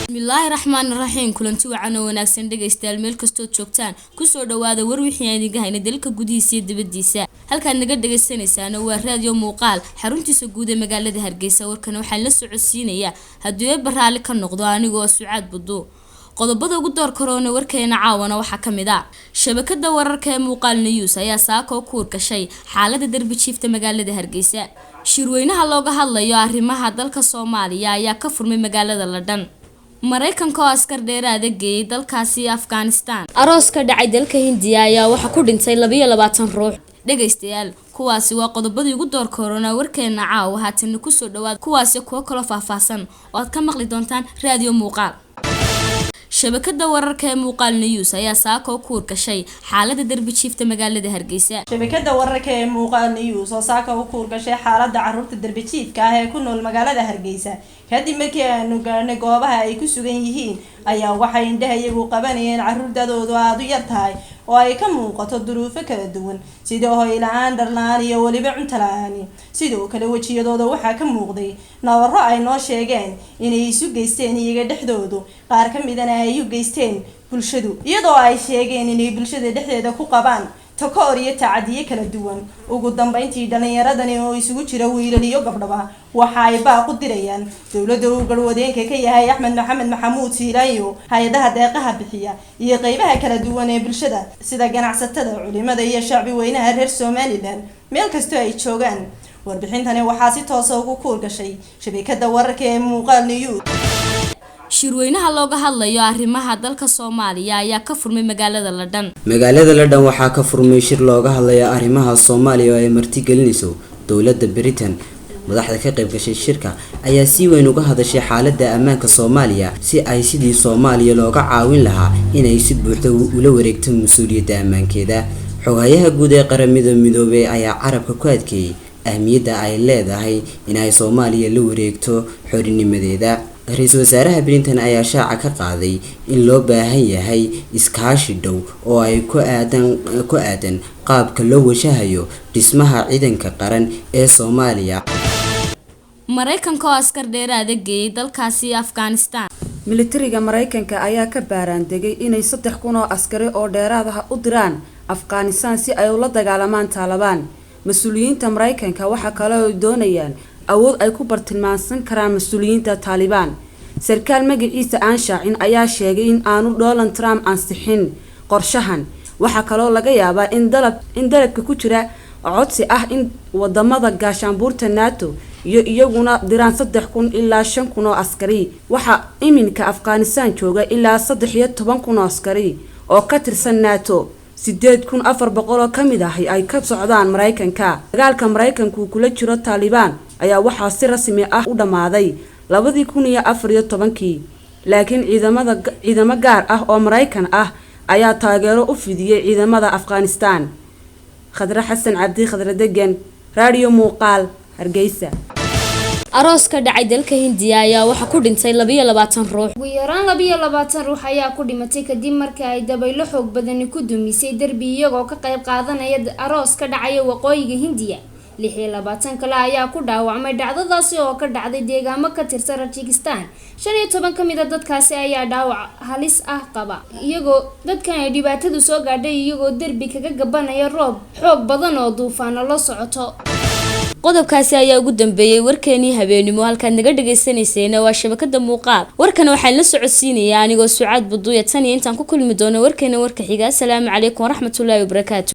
Bismillaahi raxmaani raxiim. Kulanti wacan oo wanaagsan dhegaystayaal, meel kastood joogtaan kusoo dhawaada war wixii aan idinka hayna dalka gudihiisa iyo dibadiisa. Halkaad naga dhagaysanaysaana waa Raadiyo Muuqaal, xaruntiisa guud ee magaalada Hargeysa. Warkan waxaan la socodsiinayaa, haddii Eebba raalli ka noqdo, anigoo Sucaad Budu. Qodobada ugu door karoona warkeena caawana waxaa ka mid ah: shabakada wararka ee Muuqaal News ayaa saako ku wargashay xaalada derbi jiifta magaalada Hargeysa. Shirweynaha looga hadlayo arrimaha dalka Soomaaliya ayaa ka furmay magaalada Ladhan. Mareykanka oo askar dheeraada geeyay dalkaasi Afghanistan. Aroos ka dhacay dalka Hindiya ayaa waxaa ku dhintay 22 ruux. Dhegaystayaal, kuwaasi waa qodobadii ugu door korona warkeena caawa. Haatana kusoo dhawaad kuwaasi kuwo kaloo faahfaahsan oo aad ka maqli doontaan Raadiyo Muuqaal. Shabakada wararka ee Muuqaal News ayaa saako ku wargashay xaalada derbi jiifta magaalada Hargeysa. Shabakada wararka ee Muuqaal News oo saaka u kuurgashay xaalada caruurta derbijiifka ah ee ku nool magaalada Hargeysa, kadib markii aanu gaarnay goobaha ay ku sugan yihiin, ayaa waxay indhaha iyagu qabanayeen caruur dadoodu aada u yar tahay oo ay ka muuqato duruufo kala duwan, sida hoy la-aan, dhar la-aan iyo weliba cunto la-aani. Sidoo kale wejiyadooda waxaa ka muuqday nabaro ay noo sheegeen inay isu geysteen iyaga dhexdoodu, qaar ka midana ay u geysteen bulshadu, iyadoo ay sheegeen inay bulshada dhexdeeda ku qabaan takoor iyo tacadiyo kala duwan. Ugu dambeyntii, dhalinyaradani oo isugu jira wiilal iyo gabdhaba waxa ay baaq u dirayaan dowladda uu garwadeenka ka yahay Axmed Maxamed Maxamuud Siilaanyo, hay-adaha deeqaha bixiya iyo qeybaha kala duwan ee bulshada, sida ganacsatada, culimada iyo shacbi weynaha reer Somaliland meel kastoo ay joogaan. Warbixintani waxaa si toosa ugu kuur gashay shabakada wararka ee Muuqaal News. Shirweynaha looga hadlayo arrimaha dalka Soomaaliya ayaa ka furmay magaalada Ladhan. Magaalada Ladhan waxaa ka furmay shir looga hadlayo arrimaha Soomaaliya oo ay martigelinayso dowladda Britain. Madaxda ka qayb gashay shirka ayaa si weyn uga hadashay xaaladda ammaanka Soomaaliya, si ay sidii Soomaaliya looga caawin lahaa inay si buuxda ula wareegto mas-uuliyadda ammaankeeda. Xoghayaha guud ee Qaramada Midoobay ayaa carabka ku adkeeyey ahmiyadda ay leedahay in ay Soomaaliya la wareegto xorinimadeeda. Ra-iisul wasaaraha Britain ayaa shaaca ka qaaday in loo baahan yahay iskaashi dhow oo ay ku aadan qaabka loo washahayo dhismaha ciidanka qaran ee Soomaaliya. Mareykanka oo askar dheeraada geeyay dalkaasi Afghanistan. Militariga Maraykanka ayaa ka baaraandegay inay 3000 oo askari oo dheeraad ah u diraan Afghanistan si ay ula dagaalamaan Taalibaan. Mas-uuliyiinta Maraykanka waxaa kale oo doonayaan awood ay ku bartilmaansan karaan mas-uuliyiinta Taalibaan. Sarkaal magaciisa aan shaacin ayaa sheegay in aanu Donald Trump ansixin qorshahan. Waxaa kaloo laga yaabaa in dalabka ku jira codsi ah in wadamada gaashaanbuurta NATO iyo iyaguna diraan 3000 ilaa 5000 oo askari. Waxaa iminka Afghanistan jooga ilaa 13,000 oo askari oo ka tirsan NATO, 8400 oo kamid ahi ay ka socdaan Maraykanka. Dagaalka Maraykanku kula jiro Taalibaan ayaa waxaa si rasmi ah u dhammaaday 2014-kii, laakiin ciidamo gaar ah oo Maraykan ah ayaa taageero u fidiyey ciidamada Afghanistan. Khadre Xasan Cabdi, Khadre Degan, Raadiyo Muuqaal, Hargeysa. Aroos ka dhacay dalka Hindiya ayaa waxaa ku dhintay 22 ruux. Ugu yaraan 22 ruux ayaa ku dhimatay kadib markii ay dabaylo xoog badani ku dumisay derbi iyagoo ka qayb qaadanaya aroos ka dhacaya waqooyiga Hindiya. 26 kale ayaa ku dhaawacmay dhacdadaasi oo ka dhacday deegaamo ka tirsan Rajasthan. 15 ka mid a dadkaasi ayaa dhaawac halis ah qaba, iyagoo dadkan ay dhibaatadu soo gaadhay iyagoo derbi kaga gabanaya roob xoog badan oo duufaano la socoto. Qodobkaasi ayaa ugu dambeeyey warkeenii habeenimo. Halkaad naga dhagaysanayseena waa shabakada Muuqaal. Warkan waxaan la socodsiinayaa anigoo Sucaad Buduuya. Tan iyo intaan ku kulmi doono warkeena warka xiga, asalaamu calaykum waraxmatullaahi wabarakaatu.